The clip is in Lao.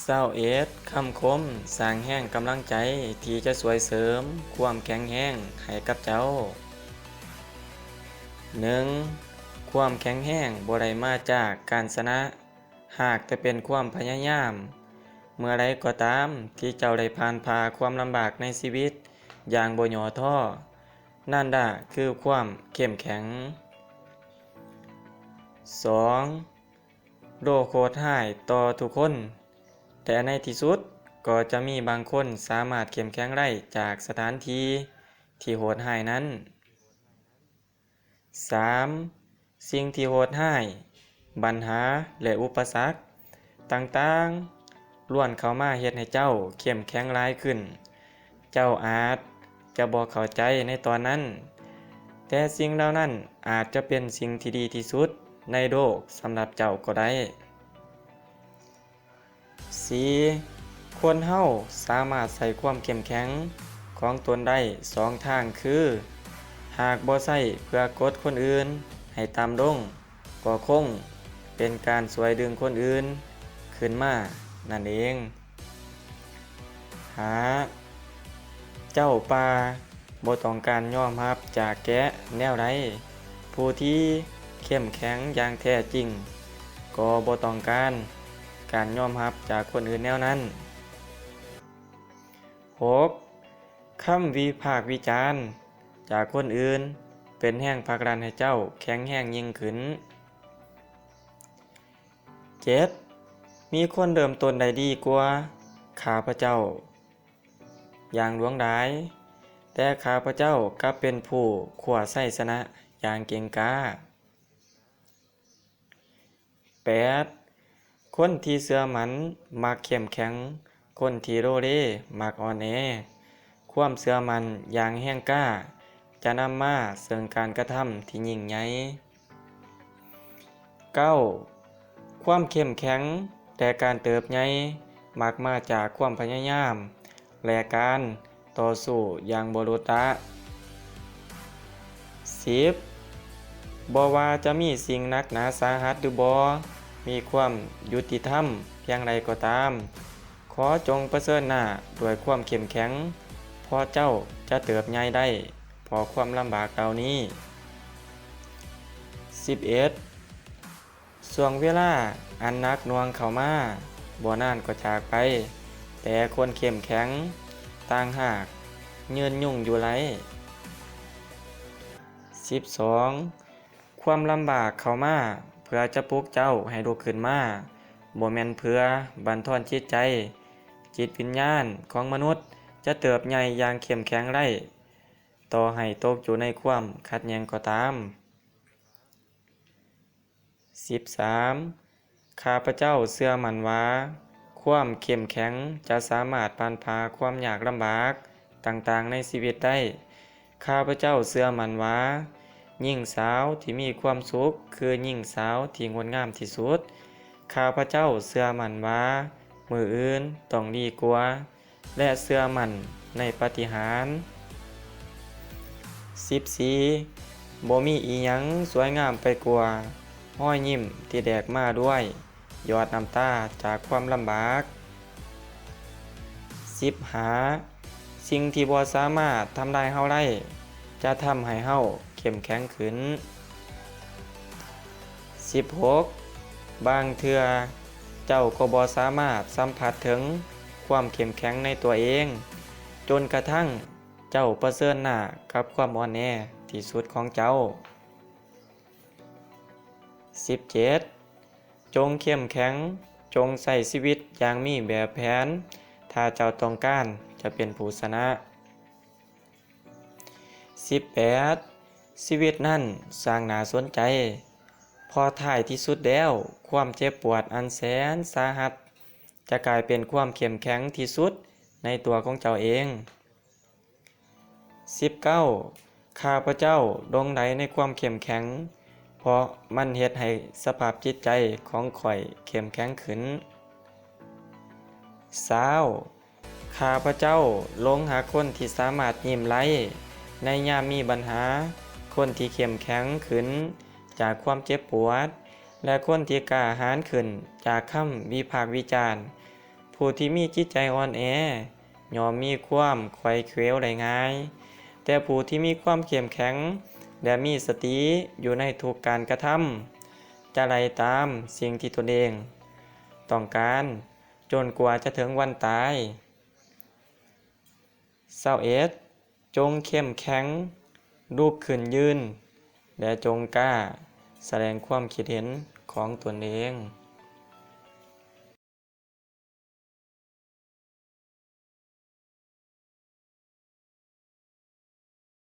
ຊາວເອັດ ຄຳຄົມສ້າງແຮງກຳລັງໃຈທີ່ຈະຊ່ວຍເສີມຄວາມແຂງແຮງໃຫ້ກັບເຈົ້າ. ໜຶ່ງ, ຄວາມແຂງແຮງບໍ່ໄດ້ມາຈາກການຊະນະ, ຫາກແຕ່ເປັນຄວາມພະຍາຍາມ. ເມື່ອໃດກໍຕາມທີ່ເຈົ້າໄດ້ຜ່ານຜ່າຄວາມລຳບາກໃນຊີວິດຢ່າງບໍ່ຫຍໍ້ທໍ້, ນັ້ນລະຄືຄວາມເຂັ້ມແຂງ. ສອງ, ໂລກໂຫດຮ້າຍຕໍ່ທຸກຄົນ, ແຕ່ໃນທີ່ສຸດກໍຈະມີບາງຄົນສາມາດເຂັ້ມແຂງໄດ້ຈາກສະຖານທີ່ທີ່ໂຫດຮ້າຍນັ້ນ. ສາມ, ສິ່ງທີ່ໂຫດຮ້າຍ, ບັນຫາ ແລະ ອຸປະສັກຕ່າງໆ ລ້ວນເຂົ້າມາເຮັດໃຫ້ເຈົ້າເຂັ້ມແຂງຫຼາຍຂຶ້ນ. ເຈົ້າອາດຈະບໍ່ເຂົ້າໃຈໃນຕອນນັ້ນ, ແຕ່ສິ່ງເຫຼົ່ານັ້ນອາດຈະເປັນສິ່ງທີ່ດີທີ່ສຸດໃນໂລກສຳລັບເຈົ້າກໍໄດ້. ສີ່, ຄົນເຮົາສາມາດໃຊ້ຄວາມເຂັ້ມແຂງຂອງຕົນໄດ້ສອງທາງຄື ຫາກບໍ່ໃຊ້ເພື່ອກົດຄົນອື່ນໃຫ້ຕ່ຳລົງ, ກໍຄົງເປັນການຊ່ວຍດຶງຄົນອື່ນຂຶ້ນມານັ້ນເອງ. ຫ້າ, ເຈົ້າປ່າ ບໍ່ຕ້ອງການຍອມຮັບຈາກແກະແນວໃດ, ຜູ້ທີ່ເຂັ້ມແຂງຢ່າງແທ້ຈິງກໍບໍ່ຕ້ອງການການຍອມຮັບຈາກຄົນອື່ນແນວນັ້ນ. ຫົກ, ຄຳວິພາກວິຈານຈາກຄົນອື່ນເປັນແຮງຜັກດັນໃຫ້ເຈົ້າແຂງແຮງຍິ່ງຂຶ້ນ. ເຈັດ, ມີຄົນເລີ່ມຕົ້ນໄດ້ດີກວ່າຂ້າພະເຈົ້າ ຢ່າງຫຼວງຫຼາຍ, ແຕ່ຂ້າພະເຈົ້າກັບເປັນຜູ້ຄວ້າໄຊຊະນະຢ່າງເກັ່ງກ້າ. ແປດ, ຄົນທີ່ເຊື່ອໝັ້ນມັກເຂັ້ມແຂງ, ຄົນທີ່ໂລເລມັກອ່ອນແອ. ຄວາມເຊື່ອໝັ້ນຢ່າງແຮງກ້າຈະນຳມາເຊິ່ງການກະທຳທີ່ຍິ່ງໃຫຍ່. ເກົ້າ, ຄວາມເຂັ້ມແຂງ ແລະ ການເຕີບໃຫຍ່ມັກມາຈາກຄວາມພະຍາຍາມ ແລະ ການຕໍ່ສູ້ຢ່າງບໍ່ຫຼຸດລະ. ສິບ, ບໍ່ວ່າຈະມີສິ່ງໜັກໜາສາຫັດຫຼືບໍ່, ມີຄວາມຍຸຕິທຳພຽງໃດກໍຕາມ, ຂໍຈົ່ງປະເຊີນໜ້າດ້ວຍຄວາມເຂັ້ມແຂງ, ເພາະເຈົ້າຈະເຕີບໃຫຍ່ໄດ້ເພາະຄວາມລຳບາກເຫຼົ່ານີ້. ສິບເອັດ, ຊ່ວງເວລາອັນໜັກໜ່ວງເຂົ້າມາ, ບໍ່ນານກໍຈາກໄປ, ແຕ່ຄົນເຂັ້ມແຂງຕ່າງຫາກຍືນຍົງຢູ່ໄລ. ສິບສອງ, ຄວາມລຳບາກເຂົ້າມາເພື່ອຈະປຸກເຈົ້າໃຫ້ລຸກຂຶ້ນມາ, ບໍ່ແມ່ນເພື່ອບັນທອນຈິດໃຈ. ຈິດວິນຍານຂອງມະນຸດຈະເຕີບໃຫຍ່ຢ່າງເຂັ້ມແຂງໄດ້, ຕໍ່ໃຫ້ຕົກຢູ່ໃນຄວາມຂັດແຍ່ງກໍຕາມ. ສິບສາມ, ຂ້າພະເຈົ້າເຊື່ອໝັ້ນວ່າ ຄວາມເຂັ້ມແຂງຈະສາມາດຜ່ານຜ່າຄວາມຍາກລຳບາກຕ່າງໆໃນຊີວິດໄດ້. ຂ້າພະເຈົ້າເຊື່ອໝັ້ນວ່າ ຍິງສາວທີ່ມີຄວາມສຸກຄືຍິງສາວທີ່ງົດງາມທີ່ສຸດ. ຂ້າພະເຈົ້າເຊື່ອໝັ້ນວ່າ ມື້ອື່ນຕ້ອງດີກວ່າ ແລະ ເຊື່ອໝັ້ນໃນປາຕິຫານ. ສິບສີ່, ບໍ່ມີອີ່ຫຍັງສວຍງາມໄປກວ່າຮອຍຍິ້ມທີ່ແດກມາດ້ວຍຍອດນ້ຳຕາຈາກຄວາມລຳບາກ. ສິບຫ້າ, ສິ່ງທີ່ບໍ່ສາມາດທຳລາຍເຮົາໄດ້ ຈະທຳໃຫ້ເຮົາເຂັ້ມແຂງຂຶ້ນ. ສິບຫົກ, ບາງເທື່ອເຈົ້າກໍບໍ່ສາມາດສຳຜັດເຖິງຄວາມເຂັ້ມແຂງໃນຕົວເອງ, ຈົນກະທັ່ງເຈົ້າປະເຊີນໜ້າກັບຄວາມອ່ອນແອທີ່ສຸດຂອງເຈົ້າ. ສິບເຈັດ, ຈົ່ງເຂັ້ມແຂງ, ຈົ່ງໃຊ້ຊີວິດຢ່າງມີແບບແຜນ, ຖ້າເຈົ້າຕ້ອງການຈະເປັນຜູ້ຊະນະ. ສິບແປດ, ຊີວິດນັ້ນຊ່າງໜ້າສົນໃຈ, ເພາະທ້າຍທີ່ສຸດແລ້ວ ຄວາມເຈັບປວດອັນແສນສາຫັດ ຈະກາຍເປັນຄວາມເຂັ້ມແຂງທີ່ສຸດໃນຕົວຂອງເຈົ້າເອງ. ສິບເກົ້າ, ຂ້າພະເຈົ້າຫຼົງໄຫຼໃນຄວາມເຂັ້ມແຂງ, ເພາະມັນເຮັດໃຫ້ສະພາບຈິດໃຈຂອງຂ້ອຍເຂັ້ມແຂງຂຶ້ນ. ຊາວ, ຂ້າພະເຈົ້າຫຼົງຮັກຄົນທີ່ສາມາດຍິ້ມໄຫຼ້ໃນຍາມມີບັນຫາ, ຄົນທີ່ເຂັ້ມແຂງຂຶ້ນຈາກຄວາມເຈັບປວດ ແລະ ຄົນທີ່ກ້າຫານຂຶ້ນຈາກຄຳວິພາກວິຈານ, ຜູ້ທີ່ມີຈິດໃຈອ່ອນແອ ຍ່ອມມີຄວາມໄຂວ້ເຂວໄດ້ງ່າຍ, ແຕ່ຜູ້ທີ່ມີຄວາມເຂັ້ມແຂງ ແລະ ມີສະຕິຢູ່ໃນທຸກການກະທຳ ຈະໄລ່ຕາມສິ່ງທີ່ຕົນເອງຕ້ອງການ ຈົນກວ່າຈະເຖິງວັນຕາຍ. ຊາວເອັດ ຈົ່ງເຂັ້ມແຂງ, ລຸກຂຶ້ນຢືນ ແລະ ຈົ່ງກ້າສະແດງຄວາມຄິດເຫັນຂອງຕົນເອງ.